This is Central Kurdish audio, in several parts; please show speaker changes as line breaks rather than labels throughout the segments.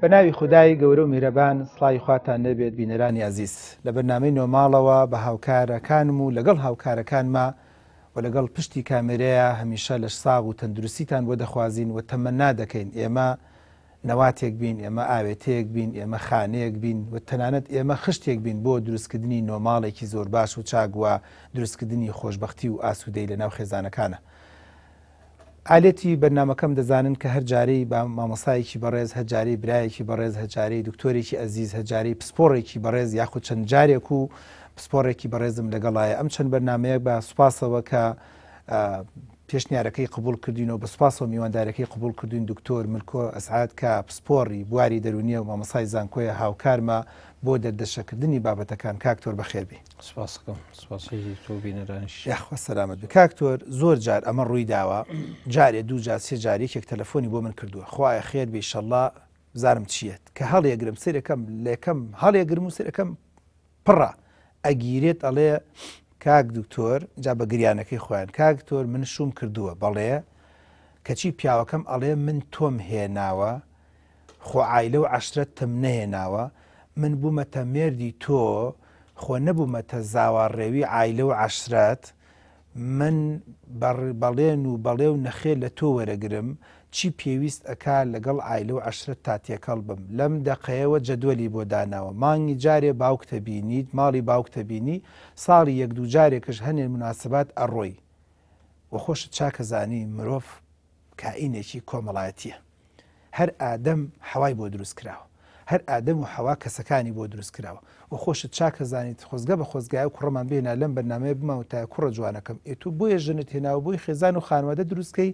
بە ناوی خودای گەورە و میهرەبان سڵاوی خواتان لێبێت بینەرانی ئازیز لە بەرنامەی نۆماڵەوە بە هاوکارەکانم و لەگەڵ هاوکارەکانما و لەگەڵ پشتی کامێرەیە هەمیشە لەش ساغ و تەندروستیتان بۆ دەخوازین و تەمەنا دەکەین ئێمە نەواتێک بین ئێمە ئاوێتەیەک بین ئێمە خانەیەک بین و تەنانەت ئێمە خشتێک بین بۆ دروستکردنی نۆماڵێکی زۆر باش و چاک و دروستکردنی خۆشبەختی و ئاسوودەی لە ناو خێزانەکانە. ئالێتی بەرنامەکەم دەزانن کە هەر جارەی با مامۆستایەکی بەڕێز، هەر جارەی برایەکی بەڕێز، هەر جارەی دکتۆرێکی ئەزیز، هەر جارەی پسپۆڕێکی بەڕێز یاخود چەند جارێک و پسپۆڕێکی بەڕێزم لەگەڵایە. ئەم چەند بەرنامەیە بە سوپاسەوە کە پێشنیارەکەی قبوڵ کردین و بە سوپاسەوە میواندارەکەی قبوڵ کردوین دکتۆر ملکۆ ئەسعاد کە پسپۆڕی بواری دەرونیە و مامۆستای زانکۆیە هاوکارمە بۆ دەردەشەکردنی بابەتەکان. کاک تۆر بەخێربێی.
سپاسەکەم سپاسی تۆ بینەرانیش.
یاخوا سەلامەت بی کاک تۆر زۆر جار ئەمە ڕووی داوە جارێ دوو جار سێ جار یەکێک تەلەفۆنی بۆ من کردووە خوایە خێر بێ ئیشەڵا بزانم چییە کە هەڵیەگرم سەیرەکەم لەکەم هەڵیەگرم و سەیرەکەم پڕە ئەگیرێت ئەڵێ کاک دکتۆر جا بە گریانەکەی خۆیان کاک دکتۆر من شوم کردووە بەڵێ کەچی پیاوەکەم ئەڵێ من تۆم هێناوە خۆ عایلە و عەشرەتتم نەهێناوە، من بوومەتە مێردی تۆ، خۆ نەبوومەتە زاواڕێوی عایلە و عەشرەت، من بەڵێن و بەڵێ و نەخێر لە تۆ وەرەگرم، چی پێویست ئەکا لەگەڵ عایلە و عەشرەتتا تێکەڵ بم، لەم دەقەیەوە جەدوەلی بۆ داناوە، مانگی جارێ باوکتە بینیت، ماڵی باوکتە بینی، ساڵی یەک دوو جارێکش هەنێ موناسبات ئەڕۆی. وە خۆشت چاکەزانی مرۆڤ کائینێکی کۆمەڵایەتیە هەر ئادەم حەوای بۆ دروست کراوە هەر ئادەم و حەوا کەسەکانی بۆ دروست کراوە و خۆشت چاک ئەزانیت خۆزگە بە خۆزگایە و کوڕەمان بهێنا لەم بەرنامەیە بمانوتایە کوڕە جوانەکەم ئێ تۆ بۆیە ژنت هێناوە بۆی خێزان و خانەوادە دروست کەی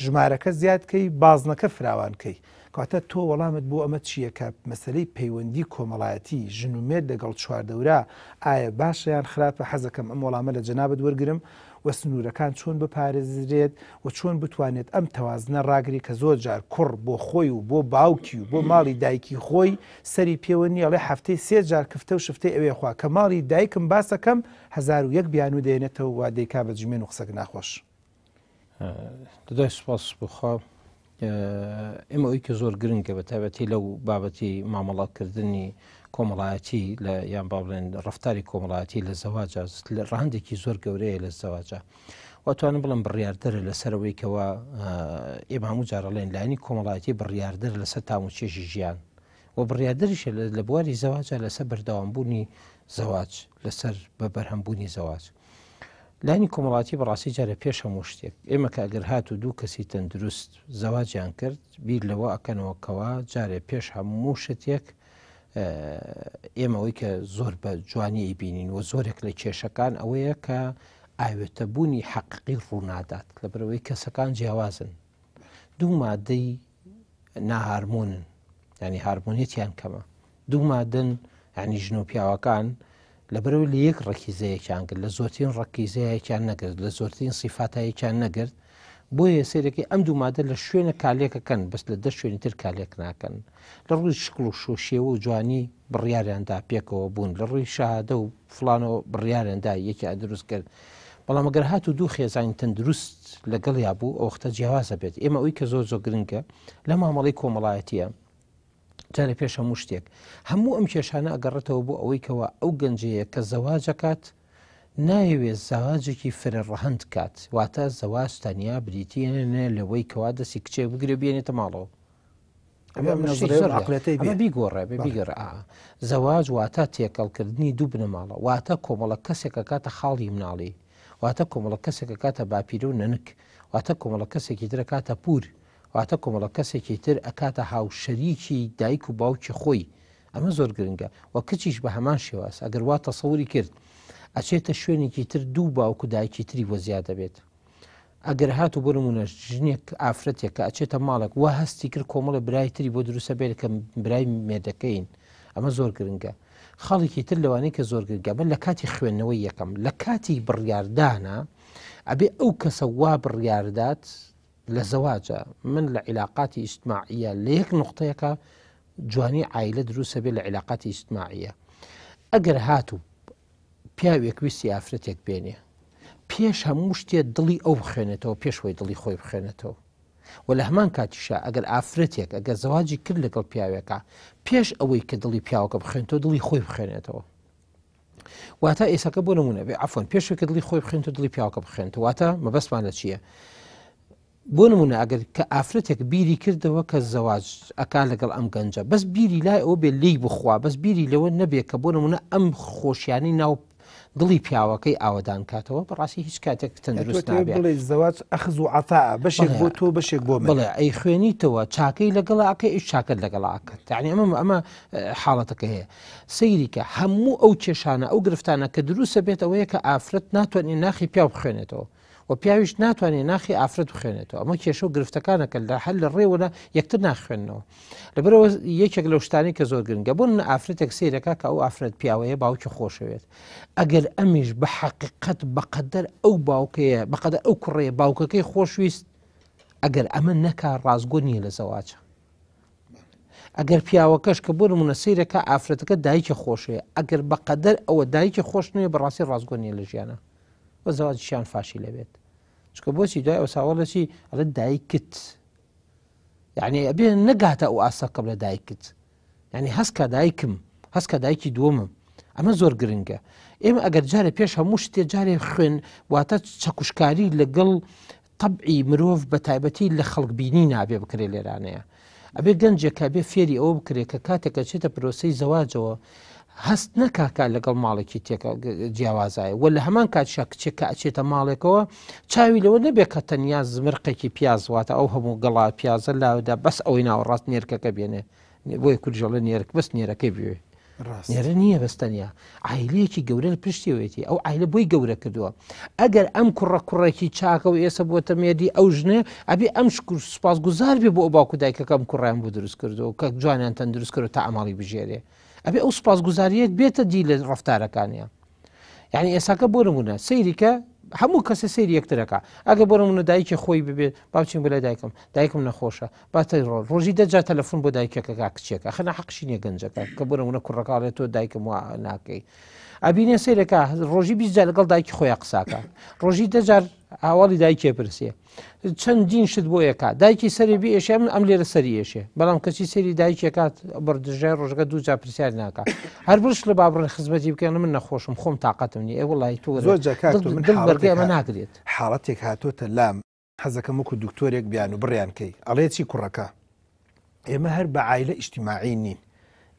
ژمارەکە زیاد کەی بازنەکە فراوان کەی کەواتە تۆ وەڵامت بۆ ئەمە چییە کە مەسەلەی پەیوەندی کۆمەڵایەتی ژن و مێرد لەگەڵ چواردەورا ئایا باشە یان خراپە حەزەکەم ئەم وەڵامە لە جەنابت وەرگرم و سنوورەکان چۆن بپارێزرێت و چۆن بتوانێت ئەم تەوازنە ڕاگری کە زۆر جار کوڕ بۆ خۆی و بۆ باوکی و بۆ ماڵی دایکی خۆی سەری پێوە نییە ئەڵێ هەفتەی سێ جار کفتە و شفتەی ئەوێ خوا کە ماڵی دایکم باسەکەم 1001 بیانوو دێنێتەوە و دەیکا بە جمێن و قسەک ناخۆش.
دەدای سوپاس بخوا ئێمە ئەوی کە زۆر گرنگە بە تایبەتی لەو بابەتی مامەڵەکردنی کۆمەڵایەتی لە یان با بڵێن ڕفتاری کۆمەڵایەتی لە زەواجە لە ڕەهەندێکی زۆر گەورەیە لە زەواجە واتوانم بڵم بڕیاردەرە لەسەرەوەی کەەوە ئێمە هەموو جارەڵێن لایەنی کۆمەڵایەتی بڕیاردەر لەسەر تام و چێژی ژیان و بڕیاردەریشە لە بواری زەواجە لەسەر بەردەوامبوونی زەواج لەسەر بە بەرهەمبوونی زەواج. لایەنی کۆمەڵاتی بەڕاستی جارێ پێش هەموو شتێک ئێمە کە ئەگەر هات و دوو کەسی تەندروست زەواجیان کرد بیر لەوە ئەکەنەوە کەوا جارێ پێش هەموو شتێک ئێمەوەی کە زۆر بە جوانی ئەیبینین و زۆرێک لە کێشەکان ئەوەیە کە ئاوێتەبوونی حەقیقی ڕوونادات لەبەرەوەی کەسەکان جیاوازن دوو مادەی ناهارمۆنن ینی هارمۆنیەتیان کەمە دوو مادەن ینی ژن و پیاوەکان لەبەرەوەی لە یەک ڕەکیزەیەکیان گرت لە زۆرترین ڕەکیزەیەکیان نەگرت لە زۆرترین سیفاتایەکیان نەگرت بۆیە سێرەکەی ئەم دوو مادە لە شوێنە کالێکەکەن بەس لە دە شوێنی تر کالێک ناکەن لە ڕووی شکڵ و شۆشێوە و جوانی بڕیاریاندا پێکەوە بوون لە ڕووی شەهادە و فلانەوە بڕیاریاندا یەکیان دروست کرد بەڵام ئەگەر هات و دوو خێزانی تەندروست لەگەڵیا بوو ئەوختە جیاوازە بێت ئێمە ئەوی کە زۆر زۆر گرنگە لە مامەڵی کۆمەڵایەتیە جارێ پێش هەموو شتێک هەموو ئەم کێشانە ئەگەڕێتەوە بۆ ئەوەی کەوا ئەو گەنجەیە کە زەواجەکات نایەوێت زەواجێکی فرە ڕەهەند کات واتە زەواج تەنیا بریتیە لەوەی کەوا دەستی کچێک بگرێ بێنێتە ماڵەوە ئەمە بیگۆڕێ بیگەڕ زەواج واتە تێکەڵکردنی دوو بنەماڵە واتە کۆمەڵە کەسێک ئەکاتە خاڵی مناڵی واتە کۆمەڵە کەسێک ئەکاتە باپیرە و نەنک واتە کۆمەڵە کەسێکی ترەکاتە پور واتە کۆمەڵە کەسێکی تر ئەکاتە هاوشەریکی دایک و باوکی خۆی ئەمە زۆر گرنگە و کچیش بە هەمان شێواز ئەگەر وا تەسەوری کرد ئەچێتە شوێنێکی تر دوو باوک و دایکی تری بۆ زیاد دەبێت ئەگەر هاتو بۆ نمونە ژنێک ئافرەتێک کە ئەچێتە ماڵێک وا هەستی کرد کۆمەڵە برای تری بۆ دروستە بێت کە برای مێردەکەین ئەمە زۆر گرنگە خاڵێکی تر لەوانەیە کە زۆر گرنگە من لە کاتی خوێندنەوەی یەکەم لە کاتی بڕیاردانە ئەبێ ئەو کەسە وا بڕیاردات لە زەواجە من لە عیلاقاتی ئیجتماعیە لە یەک نقطەیەکە جوانی عایلە دروستە بێ لە عیلاقاتی ئیجتماعیە ئەگەر هاتوو پیاوێک ویستی ئافرەتێک بێنێ پێش هەموو شتێ دڵی ئەو بخوێنێتەوە پێش وەی دڵی خۆی بخوێنێتەوە. و لە هەمان کاتیشا ئەگەر ئافرەتێک ئەگەر زەواجی کرد لەگەڵ پیاوێکا پێش ئەوەی کە دڵی پیاوەکە بخوێنێتەوە دڵی خۆی بخوێنێتەوە واتە ئێساکە بۆ نمونە بێ عفوان پێشێک کە دڵی خۆی بخوێنێت و دڵی پیاوەکە بخوێنێتەوە واتە مەبەستمان لە چییە؟ بۆ نمونە ئەگەر کە ئافرەتێک بیری کردەوە کە زەواج ئەکا لەگەڵ ئەم گەنجە بەس بیری لای ئەوە بێ لێی بخوا بەس بیری لەوە نەبێ کە بۆ نمونە ئەم خۆشیانی ناو دڵی پیاوەکەی ئاوەدان کاتەوە بەڕاستی هیچ کاتێک تەندروست نابێت
بڵێ زەواج ئەخز و عەتا بەشێک بۆ تۆ بەشێک بۆ من
بڵێ ئەی خوێنیتەوە چاکەی لەگەڵ ئەکەی ئیش چاکەت لەگەڵ ئەکات یعنی ئەمە ئەمە حاڵەتەکە هەیە سەیریکە هەموو ئەو کێشانە ئەو گرفتانە کە دروستە بێت ئەوەیە کە ئافرەت ناتوانێت ناخی پیاو بخوێنێتەوە و پیاویش ناتوانێت ناخی ئافرەت بخوێنێتەوە ئەمە کێشە و گرفتەکانە کە لە هەر لە ڕێوەە یەکتر ناخوێننەوە لەبەرەوە یەکێک لەو شتانی کە زۆر گرنگە بۆ ئافرەتێک سیرەکە کە ئەو ئافرەت پیاوەیە باوکی خۆشەوێت ئەگەر ئەمیش بە حەقیقەت بەقەدەر ئەو باوکەیە بەقەدەر ئەو کوڕەیە باوکەکەی خۆشویست ئەگەر ئەمە نەکا ڕاستگۆ نییە لە زەواجە ئەگەر پیاوەکەش کە بۆ نمونە سەیرەکە ئافرەتەکە دایکی خۆشەیە ئەگەر بەقەدەر ئەوە دایکی خۆش نییە بەڕاستی ڕاستگۆ نییە لە ژیانە و زەواجیشیان فاشی لەبێت چکە بۆچی دوای ئەو ساوەڵە چی ئەڵێ دایکت یعنی ئەبێ نەگاتە ئەو ئاستە قبل لە دایکت یعنی هەستکە دایکم هەستکە دایکی دووەمم ئەمە زۆر گرنگە ئێمە ئەگەر جارێ پێش هەموو شتێ جارێ خوێن واتە چەکوشکاری لەگەڵ تەبعی مرۆڤ بە تایبەتی لە خەڵک بینی نابێ بکرێ لێرانەیە ئەبێ گەنجێک کە بێ فێری ئەوە بکرێت کە کاتێک کە چێتە پرۆسەی زەواجەوە هەست نەکاکە لەگەڵ ماڵێکی تێکە جیاوازایە و لە هەمان کاتشا کچێک کە ئەچێتە ماڵێکەوە چاوی لەوە نەبێت کە تەنیا زمرقێکی پیاز واتە ئەو هەموو گەڵا پیازە لاودا بەس ئەوەی ناوەڕاست نێرکەکە بێنێ بۆیە کوردژەڵە نێرک بەس نێرەکەی بوێ نێرە نییە بەس تەنیا عیلەیەکی گەورە لە پشتیەوەیەتی ئەو عیلە بۆی گەورە کردووە ئەگەر ئەم کوڕە کوڕێکی چاکە و ئێسە بۆتە مێردی ئەو ژنێ ئەبێ ئەم شکر سوپاس گوزار بێ بۆ ئەو باوکو دایکەکەم کوڕیان بۆ دروست کردو کە جوانیان تەندروست کرد تا ئەماڵی بژێرێ ئەبێ ئەو سوپاس گوزاریەت بێتە دی لە ڕفتارەکانیان یعنی ئێساکە بۆ نمونە سەیریکە هەموو کەسە سەیری یەکترەکە ئەگە بۆ نمونە دایکی خۆی ببێت باوچین بلای دایکم دایکم نەخۆشە باتە ڕۆژی دەجا تەلەفۆن بۆ دایکەکەکە کچێکە خەنا حەقشی نیە گەنجەکە کە بۆ نمونە کوڕەکەڵێ تۆ دایکم وا ناکەی ئەبینێ سەیرەکە ڕۆژی 20 جار لەگەڵ دایکی خۆیان قساکە ڕۆژی دەجار هاواڵی دایکێ پرسێ چەندین شت بۆ یەکا دایکی سەری بێشێ من ئەم لێرە سەری ئێشێ بەڵام کەچی سەری دایکێکات بڕدژای ڕۆژەکە دوو جا پرسیار ناکە هەر بڕش لە بابڕن خزمەتی بکەن من نەخۆشم خۆم تااقەتم نیە ئێ وڵی تۆ
زۆر جا کاک تۆ من
دڵ بەرگەی ئەمە ناگرێت
حاڵەتێک هاتۆتە لام حەزەکەم وەکو دکتۆرێک بیان و بڕیان کەی ئەڵێ چی کوڕەکە ئێمە هەر بە عایلە ئیجتیماعی نین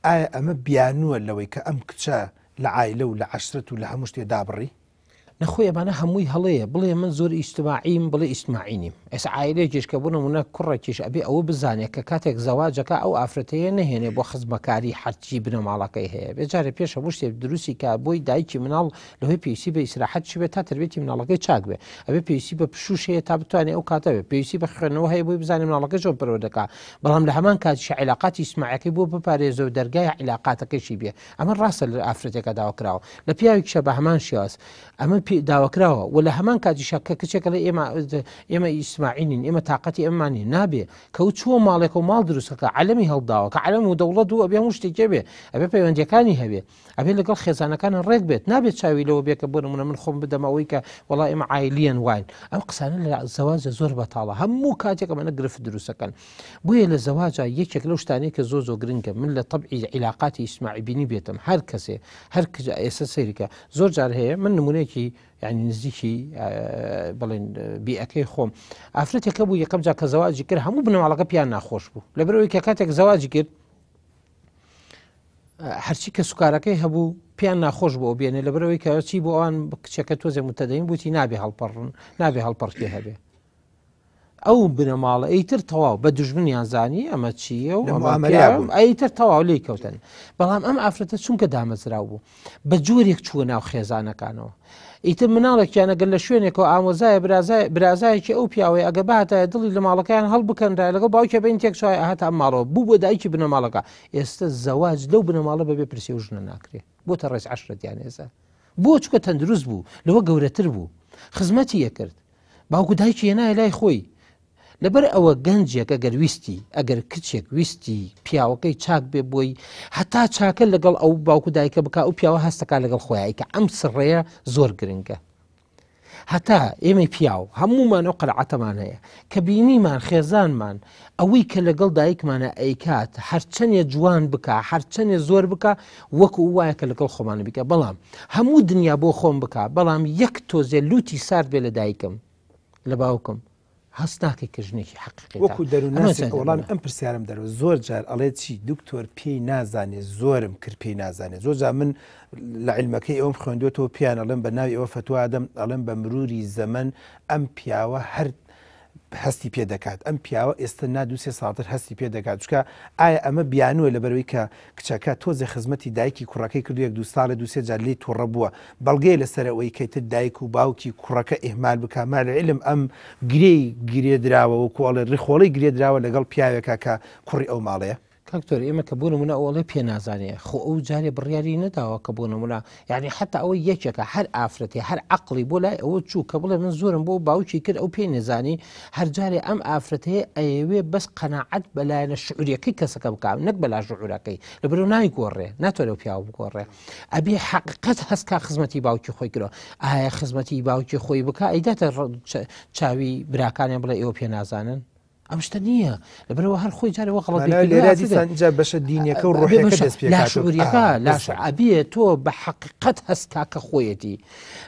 ئایا ئەمە بیانووە لەوەی کە ئەم کچە لە عایلە و لە عەشرەت و لە هەموو شتێ دابڕی؟
نەخۆی ئەمانە هەمووی هەڵەیە بڵێ من زۆر ئیجتماعیم بڵێ ئیجتماعی نیم ئێستا عایلەیەکیش کە بۆ نمونە کوڕێکیش ئەبێ ئەوە بزانێت کە کاتێک زەواجەکە ئەو ئافرەتەیە نەهێنێ بۆ خزمەکاری هەرچی بنەماڵەکەی هەیە بێ جارێ پێش هەموو شتێک دروستی کا بۆی دایکی مناڵ لەهۆی پێویستی بە ئیسراحەت چی بێت تا تربێتی مناڵەکەی چاک بێ ئەبێ پێویستی بە پشوش هەیە تا بتوانێت ئەو کاتە بێ پێویستی بە خوێندنەوە هەیە بۆی بزانێت مناڵەکەی چۆن پەروەردەکا بەڵام لە هەمان کاتیش عیلاقاتی ئیجتماعیەکەی بۆ بپارێزێ و دەرگای عیلاقاتەکەیشی بێ ئەمە ڕاستە لە ئافرەتێکە داواکراوە لە پیاوێکیشە بە هەمان شێواز ئەمە داواکراوە و لە هەمان کاتیشە کە کچێکە لە ئێمە ئێمە ئیسماعیلین ئێمە تااقەتی ئەممان نیە نابێ کە و چووە ماڵێک و ماڵ دروستەکە عەلەمی هەڵداوە کە عەلەم و دەوڵەت و ئەبێ هەموو شتێکێ بێ ئەبێ پەیوەندیەکانی هەبێ ئەبێ لەگەڵ خێزانەکان ڕێک بێت نابێت چاوی لەوە بێ کە بۆ نمونە من خۆم بدەم ئەوەی کە وەڵا ئێمە عایلیەن واین ئەم قسانە لە زەواجە زۆر بەتاڵە هەموو کاتێک ئەمانە گرفت دروستەکەن بۆیە لە زەواجا یەکێک لەو شتانەی کە زۆر زۆر گرنگە من لە تەبعی عیلاقاتی ئیجتماعی بینی بێتم هەر کەسێ هەر کچ ئێستا سەیرکە زۆر جار هەیە من نمونەیەکی یعنی نزیکی بڵێن بیئەکەی خۆم ئافرەتێکە بوو یەکەم جار کە زەواجی کرد هەموو بنەماڵەکە پیان ناخۆش بوو لەبەرەوەی کە کاتێک زەواجی کرد هەرچی کە سوکارەکەی هەبوو پێیان ناخۆش بۆ بێنێ لەبەرەوەی کە چی بۆ ئەوان کچەکە تۆزێ متەدەین بوتی نابێ هەڵپەڕن نابێ هەڵپەڕکێ هەبێ ئەو بنەماڵە ئیتر تەواو بە دوژمنیان زانی ئەمە چییە و ئەیتر تەواو لی کەوتن بەڵام ئەم ئافرەتە چونکە دامەزراو بوو بە جۆرێک چووە ناو خێزانەکانەوە ئیتر مناڵێکیان ئەگەر لە شوێنێکەوە ئامۆزایە برازایەکی ئەو پیاوەی ئەگە بهاتایە دڵی لە ماڵەکەیان هەڵبکەنرا لەگەڵ باوکە بین تێک چوای هەتا ئەم ماڵەوە بوو بۆ دایکی بنەماڵەکە ئێستا زەواج لەو بنەماڵە بەبێ پرسی و ژنە ناکرێ بۆتە ڕێز عشرەتیان ئێستا بۆ چکە تەندروست بوو لەوە گەورەتر بوو خزمەتی یەکرد باوکو دایکی هێنایە لای خۆی لەبەر ئەوە گەنجێک ئەگەر ویستی ئەگەر کچێک ویستی پیاوەکەی چاک بێ بۆی هەتا چاکە لەگەڵ ئەو باوکو دایکە بک ئەو پیاوە هەستەکە لەگەڵ خۆیان کە ئەم سڕەیە زۆر گرنگە. هەتا ئێمەی پیاو هەموومان ئەو قەناعەتەمان هەیە کە بینیمان خێزانمان ئەوەی کە لەگەڵ دایکمانە ئەیکات هەرچەندێ جوان بکا هەرچەندێ زۆر بکا وەکو وایە کە لەگەڵ خۆمانە بیکە بەڵام هەموو دنیا بۆ خۆم بکا بەڵام یەک تۆزێ لوتی سارد بێ لە دایکم لە باوکم هەست ناکەی کە ژنێکی حەقیقی
وەکو دەروونناسێک وەڵام ئەم پرسیارم دەرەوە زۆر جار ئەڵێ چی دکتۆر پێی نازانێ زۆرم کرد پێی نازانێ زۆر جار من لە عیلمەکەی ئەوم خوێندوێتەوە پێیان ئەڵێم بە ناوی ئەوە فەتوا دەم ئەڵێم بە مروری زەمەن ئەم پیاوە هەر هەستی پێ دەکات ئەم پیاوە ئێستا نا دوسێ ساڵتر هەستی پێ دەکات چکە ئایا ئەمە بیانووە لەبەرەوەی کە کچەکە تۆزێ خزمەتی دایکی کوڕەکەی کردو یەک دوو ساڵێ دوو سێ جار لێی توڕە بووە بەڵگەیە لەسەر ئەوەی کە ئیتر دایک و باوکی کوڕەکە ئیهمال بکا مع العلم ئەم گرێی گرێ دراوە وەکو ئەڵێ ڕیخۆڵەی گرێ دراوە لەگەڵ پیاوێکا کە کوڕی ئەو ماڵەیە.
کاک تۆر ئێمە کە بۆ نمونە ئەو ئەڵێ پێ نازانێ خۆ ئەو جارێ بڕیاری نەداوە کە بۆ نمونە یعنی حتا ئەوە یەکێکە هەر ئافرەتێ هەر عەقڵی بۆ لای ئەوە چوو کە بڵێ من زۆرم بۆ باوکی کرد ئەو پێی نەزانی هەر جارێ ئەم ئافرەتەیە ئەیەوێ بەس قەناعەت بە لایەنە شعوریەکەی کەسەکە بکا نەک بە لا شعورەکەی لەبەرو نایگۆڕێ ناتوانێت ئەو پیاوە بگۆڕێ ئەبێ حەقیقەت هەست کا خزمەتی باوکی خۆی کرۆ ئایا خزمەتی باوکی خۆی بکا ئەیداتە چاوی براکانیان بڵێ ئێوە پێ نازانن ئەم شتە نییە لەبەرەوە هەر خۆی جارێ وە غەڵەت
لێرە بەشە دینیەکە و ڕۆحەکە دەست پێ
لاشعوریەکە لاش ئەبێ تۆ بە حەقیقەت هەست کا کە خۆیەتی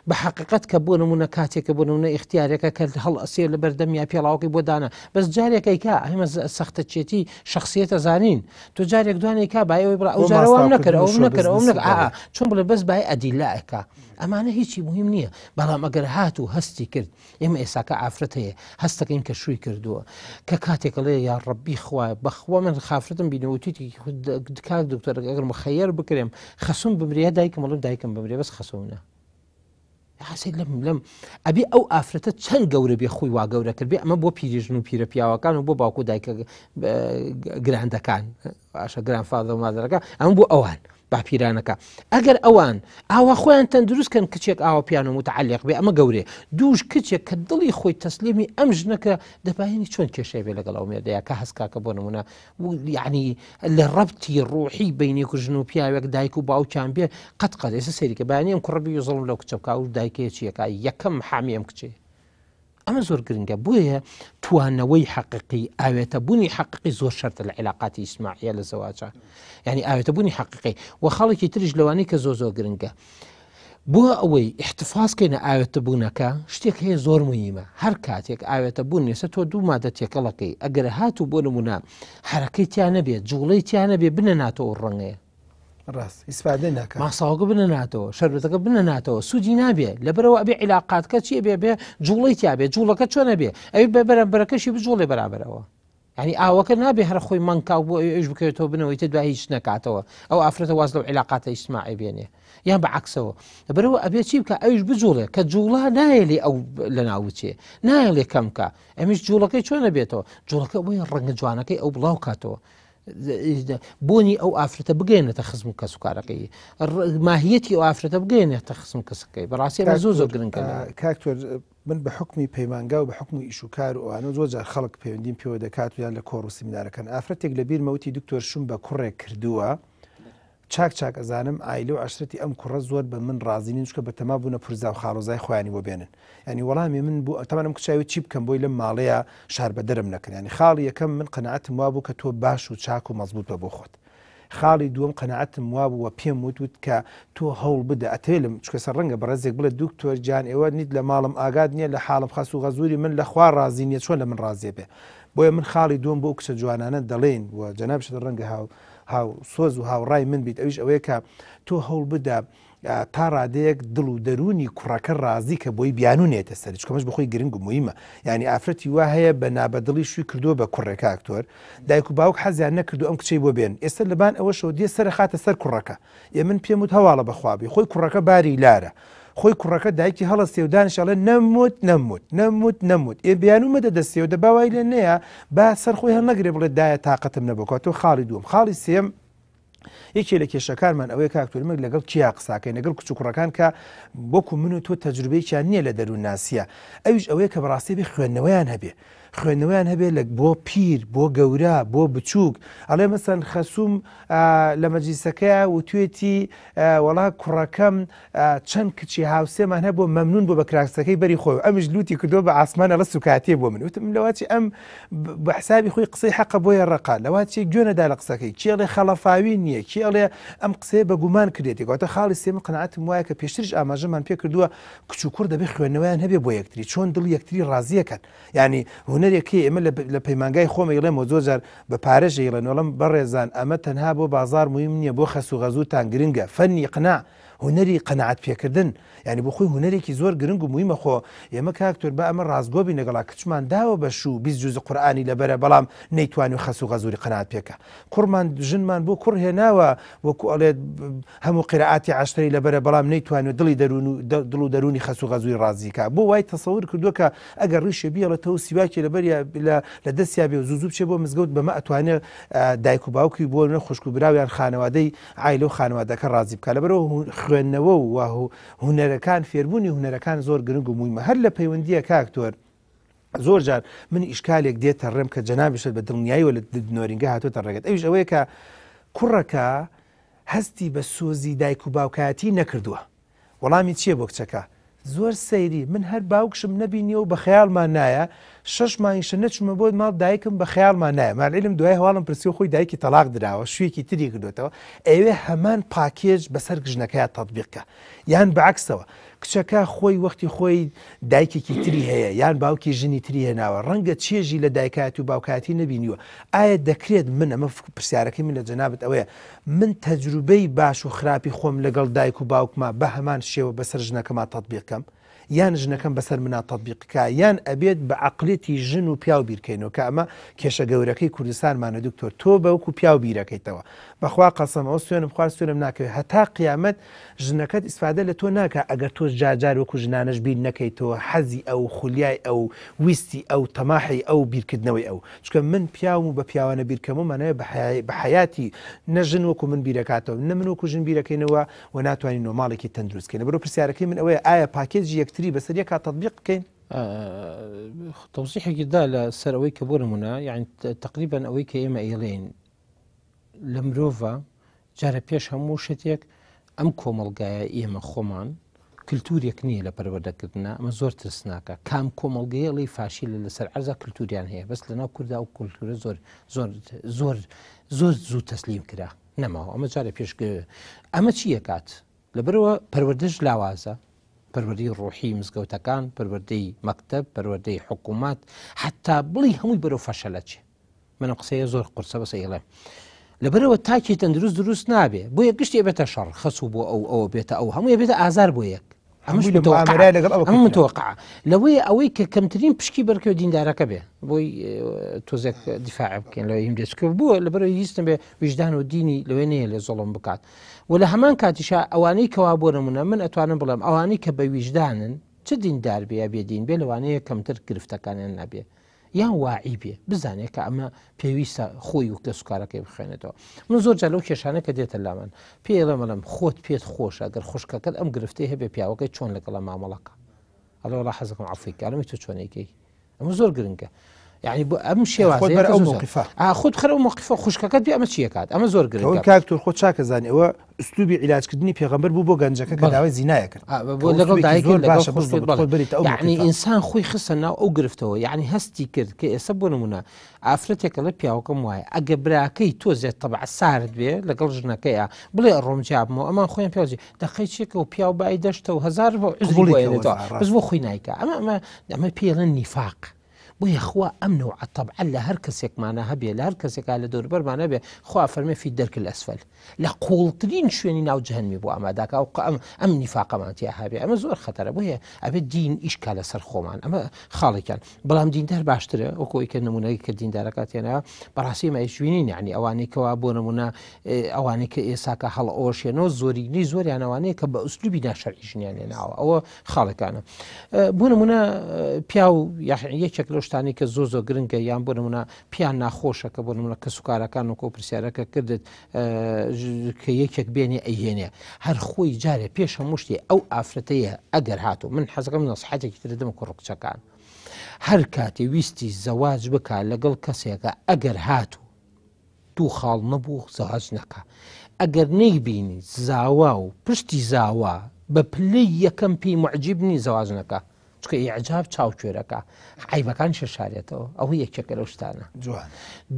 بە حەقیقەت کە بۆ نمونە کاتێکە بۆ نمونە ئیختیارێکە کە هەڵ ئەسێ لە بەردەم یا پێڵاوەکەی بۆ دانا بەس جارێکەی کا ئەمە سەختەچێتی شخصیەتە زانین تۆ جارێک دوانێک کا بای ئەوەی بڵێ ئەو جارە وام نەکرد ئەو نەکرد ئەو نەکرد ئا چۆن بڵێ بەس بای ئەدیلایەکە ئەمانە هیچی مهم نییە بەڵام ئەگەر هات و هەستی کرد ئێمە ئێساکە ئافرەت هەیە هەستەکەین کە شووی کردووە کە کاتێک ئەڵێ یا ڕەبی خوایە بەخوا من خافرەتم بینی وتیتی کاک دکتۆر ئەگەر مخەیەر بکرێم خەسوم بمرێ یا دایکم ئەڵێم دایکم بمرێ بەس خەسوم نا حسێک لەم لەم ئەبێ ئەو ئافرەتە چەند گەورە بێ خۆی وا گەورە کرد بێ ئەمە بۆ پیریژن و پیرە پیاوەکان و بۆ باوکو دایکە گراندەکان باشە گران فادە و مادەرەکە ئەم بۆ ئەوان باپیرانەکە ئەگەر ئەوان ئاوا خۆیان تەندروست کەن کچێک ئاوا پیان و متعلق بێ ئەمە گەورێ دووش کچێک کە دڵی خۆی تەسلیمی ئەم ژنەکە دەباینی چۆن کێشەی بێ لەگەڵ ئەو مێردەیە کە هەستکاکە بۆ نمونە یعنی لە ڕەبتی ڕوحی بینێک و ژن و پیاوێک دایک و باوکیان بێ قەت قەت ئێستا سەیریکە بەیانی ئەم کوڕە بی زەڵم لەو کچە بکا و دایکەیە چیەکە یەکەم حامی ئەم کچێ ئەمە زۆر گرنگە بۆیە توانەوەی حەقیقی ئاوێتە بوونی حەقیقی زۆر شەرتە لە عیلاقاتی ئیجتماعیە لە زەواجە یعنی ئاوێتە بوونی حەقیقی و خاڵێکی تریش لەوانەی کە زۆر زۆر گرنگە بۆ ئەوەی احتفاظ کەینە ئاوێتە بوونەکە شتێک هەیە زۆر مهمە هەر کاتێک ئاوێتە بوون ێستا تۆ دوو مادە تێکەڵەکەی ئەگەر هاتوو بۆ نمونە حرەکەی تیا نەبێت جوڵەی تیا نەبێ بنەناتەوە ڕەنگەیە
ڕاست ئیسفادە ناکە
ماساوەکە بنەناتەوە شەربەتەکە بنەناتەوە سوودی نابێ لەبەرەوە ئەبێ عیلاقاتکە چی بێ بێ جوڵەی تیا بێ جوڵەکە چۆنە بێ ئەوی بە بەرامبەرەکەشی بجوڵێ بەرابەرەوە یعنی ئاوەکە نابێ هەر خۆی مەنکاو بۆ ئەوش بکەوێتەوە بنەوەی تر دوای هیچ نەکاتەوە ئەو ئافرەتە واز لەو عیلاقاتە ئیجتماعی بێنێ یان بە عکسەوە لەبەرەوە ئەبێ چی بکە ئەوش بجوڵێ کە جوڵا نایەلی ئەو لە ناوچێ نایەڵێ کەمکە ئەمیش جوڵەکەی چۆنە بێتەوە جوڵەکە بۆی ڕەنگە جوانەکەی ئەو بڵاو کاتەوە بۆنی ئەو ئافرەتە بگەێنێتە خزم و کەسوکارەکەی ماهیەتی ئەو ئافرەتە بگەێنێتە خزم کەسەکەی بەڕاستی ئەمە زۆر زۆر گرنگە
کاکتۆر من بە حکمی پەیمانگا و بە حکمی ئیش و کار و ئەوانە زۆر جار خەڵک پەیوەندیم پێوە دەکات و یان لە کۆڕ و سیمینارەکان ئافرەتێک لە بیرمە وتی دکتۆر شوم بە کوڕێک کردووە چاک چاک ئەزانم عایلە و عەشرەتی ئەم کوڕە زۆر بە من ڕازی نین چونکە بەتەما بوونە پورزا و خاڵۆزای خۆیانی بۆ بێنن یانی وەڵامی من بوو تەمان ئەم کچە وت چی بکەم بۆی لەم ماڵەیە شاربەدەرم نەکەن یانی خاڵی یەکەم من قەناعەتم وابوو کە تۆ باش و چاک و مەزبوط بە بۆ خۆت خاڵی دووەم قەناعەتم وابوو و پێم وت وت کە تۆ هەوڵ بدە ئەتەوێ لەم چونکە سەر ڕەنگە بەڕێزێک بڵێ دکتۆر گیان ئێوە نیت لە ماڵم ئاگات نییە لە حاڵم خەس و غەزوری من لە خوا ڕازی نییە چۆن لە من ڕازیە بێ بۆیە من خاڵی دووەم بۆ ئەو کچە جوانانە دەڵێین و جەنابیشت ڕەنگە هاو هاو سۆز و هاوڕای من بیت ئەویش ئەوەیە کە تۆ هەوڵ بدە تا ڕادەیەک دڵ و دەروونی کوڕەکە ڕازی کە بۆی بیانوو نێتە سەری چونکە ئەمەش بەخۆی گرنگ و مویمە یعنی ئافرەتی وا هەیە بە نابەدڵی شووی کردووە بە کوڕێکە ئەکتۆر دایک و باوک حەزیان نەکردو ئەم کچەی بۆ بێن ئێستا لەبان ئەوەشەوە دێ سەرە خاتە سەر کوڕەکە ئێ من پێم وت هەواڵە بەخوابی خۆی کوڕەکە باری لارە خۆی کوڕەکە دایکی هەڵەستێ و دانیشێ ئەڵێ نەموت نەموت نەموت نەموت ئێ بیانوو مەدە دەستێ و دە با وای لێ نەیە با سەر خۆی هەڵنەگرێ بڵێ دایە تاقەتم نەبوو کەواتە خاڵی دووەم خاڵی سێم یەکێ لە کێشەکانمان ئەوەیە کاک تورمک لەگەڵ کیا قساکەین لەگەڵ کچ و کوڕەکان کە وەکو من و تۆ تەجروبەیەکیان نییە لە دەروونناسیە ئەویش ئەوەیە کە بەڕاستی بێ خوێندنەوەیان هەبێ. خوێندنەوەیان هەبێ لە بۆ پیر بۆ گەورە بۆ بچووک ئەڵێ مەسەن خەسووم لە مەجلیسەکەیا وتوێتی وەڵا کوڕەکەم چەند کچی هاوسێمان هەبوو مەمنون بۆ بە کراکسەکەی بەری خۆی ئەمیش لوتی کردووە بە ئاسمان ئەڵە سوکاتیە بۆ من وتم لەواچی ئەم بە حسابی خۆی قسەی حەقە بۆیە ڕقە لەواچی گوێ نەدا لە قسەکەی کێ ئەڵێ خەڵەفاوی نییە کێ ئەڵێ ئەم قسەیە بە گومان کردێتی کەواتە خاڵی سێم قەناعەتم وایە کە پێشتریش ئاماژەمان پێ کردووە کچ و کوڕ دەبێ خوێندنەوەیان هەبێ بۆ یەکتری چۆن دڵی یەکتری ڕازیەکەن یعنی هونەرێک هەیە ئێمە لە پەیمانگای خۆم ئەیڵێم و زۆر جار بە پارەش ئەیڵێن وەڵم بەڕێزان ئەمە تەنها بۆ بازاڕ موهیم نییە بۆ خەس و غەزوتان گرنگە فەنی ئیقناع هونەری قەناعەت پێکردن یعنی بۆ خۆی هونەرێکی زۆر گرنگ و موهیمە خۆ ئێمە کاک تۆر با ئەمە ڕاستگۆ بین لەگەڵا کچمان داوە بە شوو 20 جوز قورئانی لەبەرە بەڵام نەیتوانی خەس و غەزوری قەناعەت پێکە کوڕمان ژنمان بۆ کوڕ هێناوە وەکو ئەڵێت هەموو قیرائاتی عەشرەی لەبەرە بەڵام نەیتوانیوە دڵی دەروون و دڵ و دەروونی خەس و غەزووی ڕازی کا بۆ وای تەسەور کردووە کە ئەگەر ڕیشێ بیەڵێتەوە و سیواکێ لەبەریا لە لە دەستیا بێ و زوو زوو بچێ بۆ مزگەوت بەمە ئەتوانێ دایک و باوکی بۆ نە خوشک و براو یان خانەوادەی عایلە و خانەوادەکە ڕازی بکا لەبەرئەوە خوێندنەوە و هونەرەکان فێربوونی هونەرەکان زۆر گرنگ و موهیمە هەر لە پەیوەندییە کاک تۆر زۆر جار من ئیشکالێک دێتە ڕێم کە جەنابیشت بە دڵنیاییەوە لە نۆرینگە هاتۆتە ڕێگەت ئەویش ئەوەیە کە کوڕەکە هەستی بە سۆزی دایک و باوکایەتی نەکردووە وەڵامی چییە بۆ کچەکە زۆر سەیری من هەر باوکشم نەبینیەوە بە خەیاڵمان نایە شەش مانگیشە نەچوومە بۆ ماڵ دایکم بە خەیاڵمان نایە مالعلم دوای هەواڵم پرسی و خۆی دایکی تەلاق دراوە شوێکی تری کردوێتەوە ئەوێ هەمان پاکێج بەسەر ژنەکەیا تەطبیق کە یان بەعکسەوە کچەکە خۆی وەختی خۆی دایکێکی تری هەیە یان باوکی ژنی تری هێناوە ڕەنگە چێژی لە دایکایەتی و باوکایەتی نەبینیوە ئایا دەکرێت من ئەمە پرسیارەکەی من لە جەنابت ئەوەیە من تەجروبەی باش و خراپی خۆم لەگەڵ دایک و باوکما بە هەمان شێوە بەسەر ژنەکەما تەتبیق کەم یان ژنەکەم بەسەر منا تەتبیق کا یان ئەبێت بە عەقڵیەتی ژن و پیاو بیرکەینەوە کە ئەمە کێشە گەورەکەی کوردستانمانە دکتۆر تۆ بە وەکو پیاو بیرەکەیتەوە بەخوا قەسەم ئەوە سوێنم خوارد سوێنم ناکەوێت هەتا قیامەت ژنەکەت ئیسفادە لە تۆ ناکا ئەگەر تۆش جار جار وەکو ژنانەش بیر نەکەیتەوە حەزی ئەو خولیای ئەو ویستی ئەو تەماحی ئەو بیرکردنەوەی ئەو چونکە من پیاوم و بە پیاوانە بیرکەمەوە مانای بە حەیاتی نە ژن وەکو من بیرەکاتەوە نە من وەکو ژن بیرەکەینەوە و ناتوانین نۆماڵێکی تەندروست کەین لەبەرئەوە پرسیارەکەی من ئەوەیە ئایا پاکێجی یەکتری بەسەر یەکا تەتبیق بکەین؟
تەوزیحێکی دا لە سەر ئەوەی کە بۆ نمونە یعنی تقریبا ئەوەی کە ئێمە ئەیڵێین لە مرۆڤە جارە پێش هەموو شتێک ئەم کۆمەڵگایە ئێمە خۆمان کللتورێک نییە لە پەروەردەکردنا ئەمە زۆر ترسناکە کام کۆمەڵگەیەڵی فاشی لە لەسەر عەرزا کللتوریان هەیە بەس لەناو کووردا و کولتورە زۆر زۆر زۆر زۆر زوو تەسلیم کرا نەماوە ئەمە جارە پێش ئەمە چییە کات لەبەرەوە پەروەردەش لاوازە پەروەردەی ڕۆحی مزگەوتەکان پەروەردەی مەکتب پەروەردەی حکوومەت حتا بڵی هەمووی بەرەو فەشەلە چێ من ئەم قسەیە زۆر قورسە بەس ئەیڵێم لەبەرەوە تاکی تەندروست دروست نابێ بۆیە گشتی بێتە شەڕ خەسوو بۆ ئەو ئەوە بێتە ئەو هەمووی بێتە ئازار بۆ یەک ئەمەش لەگەڵ ئەمە متوقع لەوەی ئەوەی کە کەمترین پشکی بەرکەوە دیندارەکە بێ بۆی تۆزێک دیفاع بکەین لە هیم دەستکە بووە لەبەرەوە هیچ بێ ویژدان و دینی لەوێ نەیە لە زۆڵم بکات و لە هەمان کاتیشا ئەوانەی کەوا بۆ نمونە من ئەتوانم بڵێم ئەوانەی کە بە ویژدانن چ دیندار بێ یا بێدین بێ لەوانەیە کەمتر گرفتەکانیان نابێ یان واعی بێ بزانێ کە ئەمە پێویستە خۆی و کەسوکارەکەی بخوێنێتەوە من زۆر جار لەو کێشانە کە دێتە لامان پێ ئەڵێم ئەڵێم خۆت پێت خۆشە گەر خوشکەکەت ئەم گرفتەی هەبێ پیاوەکەی چۆن لەگەڵە مامەڵەکە ئەڵێ وەڵا حەزەکەم عەفوی کە ئەڵێم تۆ چۆنێکەی ئەمە زۆر گرنگە یعنی بۆ ئەم شێوازە
بەر ئەو موقفە
خۆت خەر ئەو موقفە خوشکەکەت بێ ئەمە چیەکات ئەمە زۆر گرنگە
کاک تۆ خۆ چاکە زانی ئەوە ئوسلوبی عیلاجکردنی پێغەمبەر بوو بۆ گەنجەکە کە داوای زینایە کرد
بۆ لەگەڵ دایک باشە یعنی ئینسان خۆی خستە ناو ئەو گرفتەوە یعنی هەستی کرد کە ئێستا بۆ نمونە ئافرەتێکە لە پیاوەکەم وایە ئەگە براکەی تۆزێت تەبع سارد بێ لەگەڵ ژنەکەیە بڵێ ڕۆم جابمەوە ئەمان خۆیان پیاوجی دەقەی چێکە و پیاو بای دەشتە و هەزار بۆ بەس بۆ خۆی نایکە ئەمە ئەمە ئەمە پێڵێن نیفاق بۆیە خوا ئەم نەوعە تەبعە لە هەر کەسێکمانا هەبێ لە هەر کەسێکا لە دەوروبەرمان هەبێ خوا فەرمێ فی الدرک الاسفل لە قوڵترین شوێنی ناو جەهەنمی بۆ ئاماداکا و ئەم ئەم نیفاقەمان تیا هەبێ ئەمە زۆر خەتەرە بۆیە ئەبێ دین ئیش کا لەسەر خۆمان ئەمە خاڵێکیان بەڵام دیندار باشترە وەکۆی کە نمونەی کە دیندارەکە تێنا بەڕاستی مە ئیشوینین یعنی ئەوانەی کەوا بۆ نمونە ئەوانەی کە ئێساکە هەڵ ئۆشێنەوە زۆرینەی زۆریان ئەوانەیە کە بە ئوسلوبی ناشەرعی ژنیان هێناوە ئەوە خاڵەکانە بۆ نمونە پیاو یەکێک لەو شتانی کە زۆر زۆر گرنگە یان بۆ نمونە پیان ناخۆشە کە بۆ نمونە کەسوکارەکان وکۆ پرسیارەکە کردت کە یەکێک بێنێ ئەیهێنێ هەر خۆی جارێ پێش هەموو شتێ ئەو ئافرەتەیە ئەگەر هاتوو من حەزەکەم نەسحەتێکی تر دەم کوڕ کچەکان. هەر کاتێ ویستی زەواج بکا لەگەڵ کەسێکە ئەگەر هاتوو دوو خاڵ نەبوو زەواج نەکا ئەگەر نەیبینی زاوا و پشتی زاوا بە پلەی یەکەم پێی معجیب نی زەواج نەکا چکە ئیعجاب چاو کوێرەکە عیبەکان شەشارێتەوە ئەوە یەکێکە لەو شتانە
جوان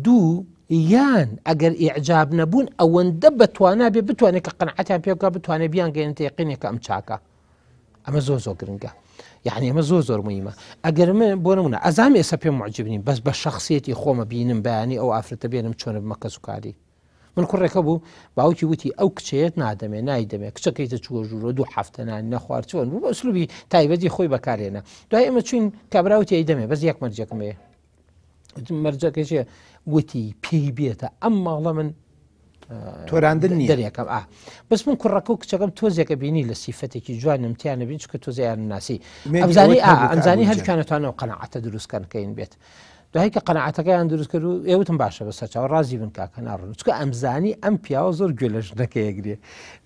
دوو یان ئەگەر ئیعجاب نەبوون ئەوەندە بەتوانا بێ بتوانێت کە قەنعەتیان پێ بکە بتوانێت بیان گەێنێتە یقینێکە ئەم چاکە ئەمە زۆر زۆر گرنگە یعنی ئەمە زۆر زۆر مهمە ئەگەر من بۆ نمونە ئەزام ئێستا پێم معجب نیم بەس بە شخصیەتی خۆمە بینم بەیانی ئەو ئافرەتە بێنم چۆنە بمە کەس و کاری من کوڕێکە بوو باوکی وتی ئەو کچەیەت نادەمێ نایدەمێ کچەکەی تە چووە ژوورۆ دوو هەفتە نان نەخوارد چۆن بوو بە ئوسلوبی تایبەتی خۆی بەکارێنە دوای ئێمە چوین کابراوتی ئەی دەمێ بەس یەک مەرجەکەم هەیە مەرجەکە چیە وتی پێی بێتە ئەم ماڵە من
تۆراندن نییە
دەرێکم ئا بەس من کوڕەکە و کچەکەم تۆزێکە بینی لە سیفەتێکی جوانم تیانە بین چکە تۆزیان ناسی ئەمزانی ئا ئەمزانی هەرکانەتوانەوە قەنەعەتە دروستکەن کەین بێت دوای کە قەناعەتەکەیان دروست کرد و ئێوتم باشە بە سەرچاوە ڕازی بن کاکە ناڕۆن چکە ئەمزانی ئەم پیاوە زۆر گوێ لە ژنەکە یەگرێ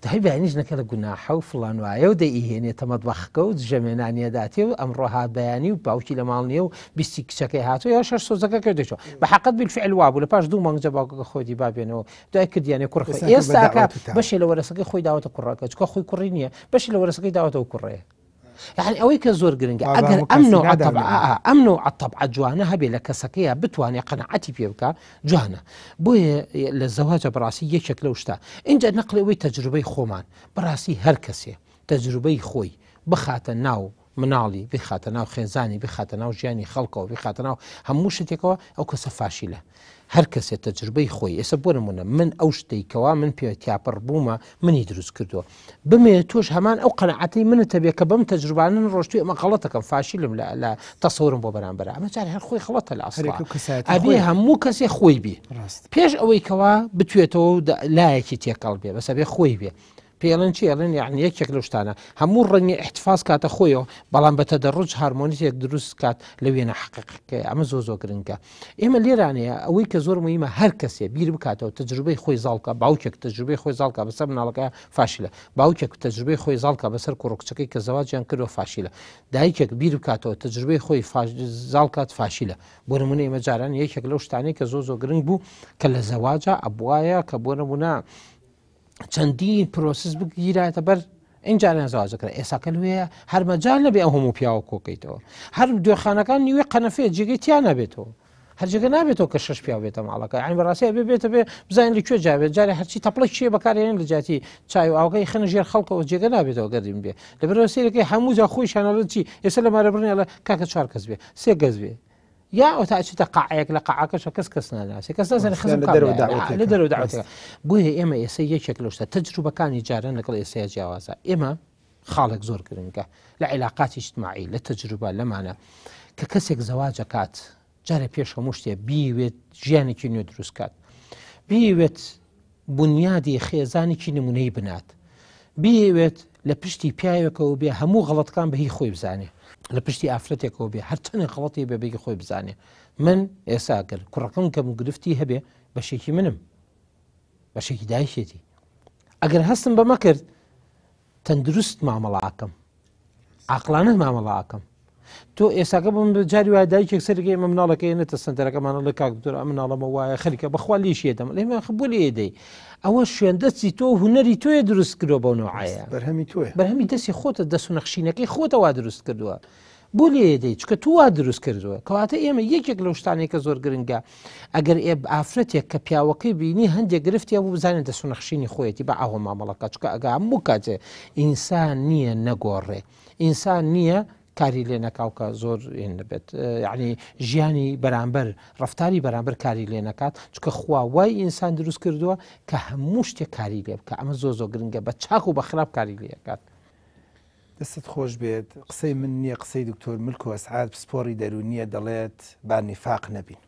دوای بەیانی ژنەکە لە گوناحە و فڵان وایە و دەیهێنێتە مەتبەخەکە و دژەمێنانیەداتێ و ئەمڕۆ هات بەیانی و باوکی لە ماڵ نییە و بیستی کچەکەی هاتووە یا شەش سۆزەکە کرد دەچوە بە حەقت بالفعل وابوو لە پاش دوو مانگ جە باوکەکە خۆی دی بابێنەوە دوای کردیانێ کوڕ خۆی ئێستاکە بەشێ لە وەرەسەکەی خۆی داوەتە کوڕەکە چکە خۆی کوڕی نییە بەشی لە وەرەسەکەی داوەتەوە کوڕەیە یعنی ئەوەی کە زۆر گرنگە ئەگەر ئەم نوع ئەم نوع طبعە جوانە هەبێ لە کەسەکەیە بتوانێت قەنەعەتی پێ بکە جوانە بۆیە لە زەواجە بەڕاستی یەکێک لەو شتە اینجا نەقلی ئەوەی تەجروبەی خۆمان بەڕاستی هەر کەسێ تەجروبەی خۆی بخاتە ناو مناڵی بخاتە ناو خێزانی بخاتە ناو ژیانی خەڵکەوە بخاتە ناو هەموو شتێکەوە ئەو کەسە فاشیلە هەر کەسێ تەجروبەی خۆی ئێستا بۆ نمونە من ئەو شتەی کەوا من پێ تیاپەڕ بوومە منی دروست کردووە بمێ تۆش هەمان ئەو قەنەعەتی منت هەبێ کە بەم تەجروبانە ڕۆشتوی ئەمە غەڵەتەکەم فاشیلم لە لە تەسەورم بۆ بەرامبەر ئەمە جار هەر خۆی خڵەتە لە ئەسڵا ئەبێ هەموو کەسێ خۆی بێ پێش ئەوەی کەوا بتوێتەوە و لایەکی تێکەڵ بێ بەسە بێ خۆی بێ پێڵێن چی ئەڵێن یعنی یەکێک لەو شتانە هەموو ڕەنگی احتفاظ کاتە خۆیەوە بەڵام بە تەدەڕج هارمۆنیتێک دروست کات لە وێنە حەقیقەکەی ئەمە زۆر زۆر گرنگە ئێمە لێرانەیە ئەوەی کە زۆر مهمە هەر کەسێ بیر بکاتەوە تەجروبەی خۆی زاڵکە باوکێک تەجروبەی خۆی زاڵکە بەسەر مناڵەکە فاشلە باوکێک تەجروبەی خۆی زاڵکە بەسەر کوڕ و کچەکەی کە زەواجیان کردوە فاشلە دایکێک بیر بکاتەوە تەجروبەی خۆی زاڵکات فاشلە بۆ نمونە ئێمە جاران یەکێک لەو شتانەی کە زۆر زۆر گرنگ بوو کە لە زەواجە ئەبواە کە بۆ نمونە چەندین پرۆسس بگیرایەتە بەر ئینجا لە زەواجەکرا ئێساکە لێ هەر مەجال نەبێ ئەو هەموو پیاوە کۆکەیتەوە هەر دوێخانەکان نیوێ قەنەفێ جێگەی تیا نابێتەوە هەر جێگە نابێتەوە کە شش پیاو بێتە ماڵەکە یعنی بەڕاستی ئەبێ بێتە بێ بزانین لە کوێ جاوێت جارێ هەرچی تەپڵە چیە بەکارێن لە جاتی چای و ئاوەکەی خەنە ژێر خەڵکەوە جێگە نابێتەوە گەردین بێ لەبەرەوە سیرەکەی هەموو جا خۆیشانەڵە چی ئێستا لە مارە بڕنیڵە کاکە چوار کەس بێ سێ کەس بێ یا ئەوتا ئەچیتە قاعەیەک لە قاعەکەشە کەس کەس ناناسێ کەس نازانێ خزم
لە دەرەوە داوەتێکە.
لە دەرەوە داوەتێکە بۆیە ئێمە ئێستا یەکێک لەو شتە تەجروبەکانی جاران لەگەڵ ئێستایا جیاوازە ئێمە خاڵێک زۆر گرنگە لە عیلاقاتی ئیجتماعی لە تەجروبە لەمانە کە کەسێک زەواجەکات جارێ پێش هەموو شتێ بیوێت ژیانێکی نوێ دروست کات بیوێت بونیادی خێزانێکی نمونەی بنات بیەوێت لە پشتی پیاوێکەوە بێ هەموو غەڵەتەکان بە هی خۆی بزانێ لە پشتی ئافرەتێکەوە بێ هەرچەندێک غەڵەتی بێ بەگی خۆی بزانێ من ئێسا گەر کوڕەکەم کەم گرفتی هەبێ بەشێکی منم بەشێکی دایکێتی ئەگەر هەستم بەمە کرد تەندروست مامەڵاکەم عقلانە مامەڵاکەم تۆ ئێساکە بم جاری وایە دایکێک سەرگە ئێمە مناڵەکە نێتە سنتەرەکەمانە لە کاک دکتۆر ئەم مناڵەمە وایە خەریکە بەخوا لێشیە دەم لێ بۆ لێ دەی ئەوە شوێن دەستی تۆ هوەری تۆیە دروست کردووە بەو نوعەیە
بەرهەمی تۆیە
بەرهەمی دەستی خۆتە دەست و نەخشینەکەی خۆتەوە دروست کردووە بۆ لێ دەی چکە تو وا دروست کردووە کەواتە ئێمە یەکێک لەو شتانەی کە زۆر گرنگە ئەگەر ئێ ئافرەتێک کە پیاوەکەی بینی هەندێک گرفتی هەبوو بزانێت دەست و نەخشینی خۆیەتی بە ئاوە مامەڵەکە چکە ئەگە هەموو کاتێ ئینسان نییە نەگۆڕێ ئینسان نییە کاری لێ نەکاو کە زۆر نەبێت یعنی ژیانی بەرامبەر ڕفتاری بەرامبەر کاری لێ نەکات چکە خوا وای ئینسان دروست کردووە کە هەموو شتێک کاری لێ بکە ئەمە زۆ زۆ گرنگە بە چاک و بە خراپ کاری لێکات.
دەستت خۆش بێت قسەی من نییە قسەی دکتۆر ملکۆ ئەسعاد پسپۆڕی دەروونیە دەڵێت با نیفاق نەبین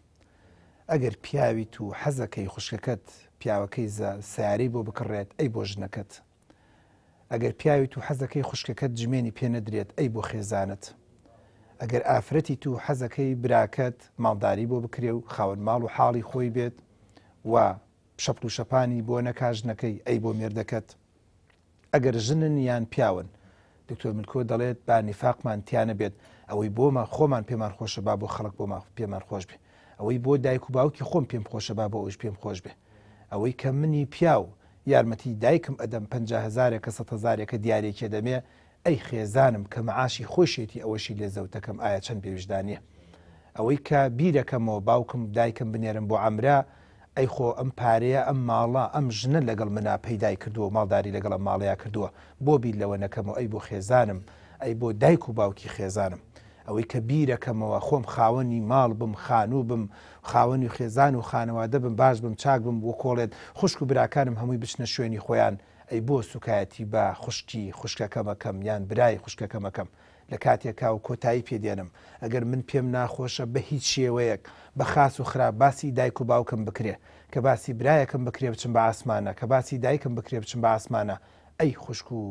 ئەگەر پیاویت و حەزەکەی خوشکەکەت پیاوەکەی سیارەی بۆ بکڕێت ئەی بۆ ژنەکەت ئەگەر پیاویت و حەزەکەی خوشکەکەت جمێنی پێ نەدرێت ئەی بۆ خێزانت؟ ئەگەر ئافرەتیت و حەزەکەی براکەت ماڵداری بۆ بکرێ و خاوەن ماڵ و حاڵی خۆی بێت و شەپڵ و شەپانی بۆ نەکا ژنەکەی ئەی بۆ مێردەکەت؟ ئەگەر ژنن یان پیاون؟ دکتۆر ملکۆ دەڵێت با نیفاقمان تیا نەبێت. ئەوەی بۆمان خۆمان پێمان خۆشە با بۆ خەڵک بۆمان پێمان خۆش بێ. ئەوەی بۆ دایک و باوکی خۆم پێم خۆشە با بۆ ئەویش پێم خۆش بێ. ئەوەی کە منی پیاو یارمەتی دایکم ئەدەم 50 هەزارێکە سەد هەزارێکە دیارێکی ئەدەمێ ئەی خێزانم کە معاشی خۆیشێتی ئەوەشی لێ زەوتەکەم ئایا چەند بێویژدانیە. ئەوەی کە بیرەکەمەوە باوکم دایکم بنێرم بۆ عەمرە ئەی خۆ ئەم پارەیە ئەم ماڵە ئەم ژنە لەگەڵ منا پەیدای کردووە ماڵداری لەگەڵ ئەم ماڵەیا کردووە بۆ بیر لەوە نەکەمەوە ئەی بۆ خێزانم ئەی بۆ دایک و باوکی خێزانم ئەوەی کە بیرەکەمەوە خۆم خاوەنی ماڵ بم خانوو بم خاوەنی خێزان و خانەوادە بم باش بم چاک بم وکۆڵێت خوشک و براکانم هەمووی بچنە شوێنی خۆیان ئەی بۆ سوکایەتی بە خوشکی خوشکەکەم ئەکەم یان برای خوشکەکەم ئەکەم لە کاتێکا و کۆتایی پێ دێنم ئەگەر من پێم ناخۆشە بە هیچ شێوەیەک بە خاس و خراپ باسی دایک و باوکم بکرێ کە باسی برایەکم بکرێ بچم بە ئاسمانە کە باسی دایکم بکرێ بچم بە ئاسمانە ئەی خوشک و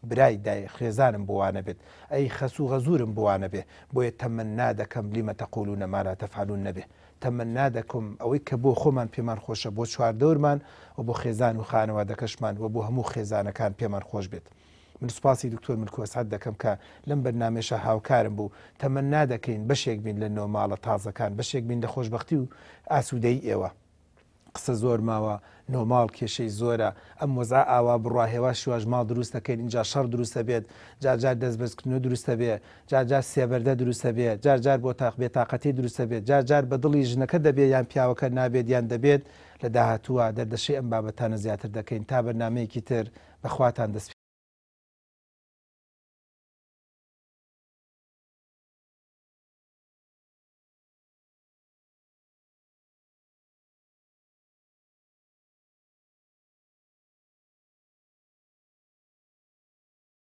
برای دای خێزانم بۆ وا نەبێت ئەی خەسوو غەزوورم بۆ وا نەبێ بۆیە تەمەننا دەکەم لم تقولون ما لا تفعلون نەبێ تەمەننا دەکەم ئەوەی کە بۆ خۆمان پێمان خۆشە بۆ چواردەورمان و بۆ خێزان و خانەوادەکەشمان و بۆ هەموو خێزانەکان پێمان خۆش بێت. من سوپاسی دکتۆر ملکۆ ئەسعەد دەکەم کە لەم بەرنامەیەشا هاوکارم بوو، تەمەننا دەکەین بەشێک بین لە نۆماڵە تازەکان، بەشێک بین لە خۆشبەختی و ئاسوودەیی ئێوە. قسە زۆر ماوە، نۆماڵ کێشەی زۆرە، ئەم وەزعە ئاوا بڕوا هێواش هیواش ماڵ دروست دەکەین ئینجا شەڕ دروست دەبێت، جار جار دەست بەرزکردنەوە دروست دەبێ، جار جار سێبەردە دروست دەبێ، جار جار بۆ تاق بێتاقەتی دروست دەبێت، جار جار بە دڵی ژنەکە دەبێ یان پیاوەکە نابێت یان دەبێت، لە داهاتووا دەردەشەی ئەم بابەتانە زیاتر دەکەین تا بەرنامەیەکی تر بە خواتان دەسپێرم.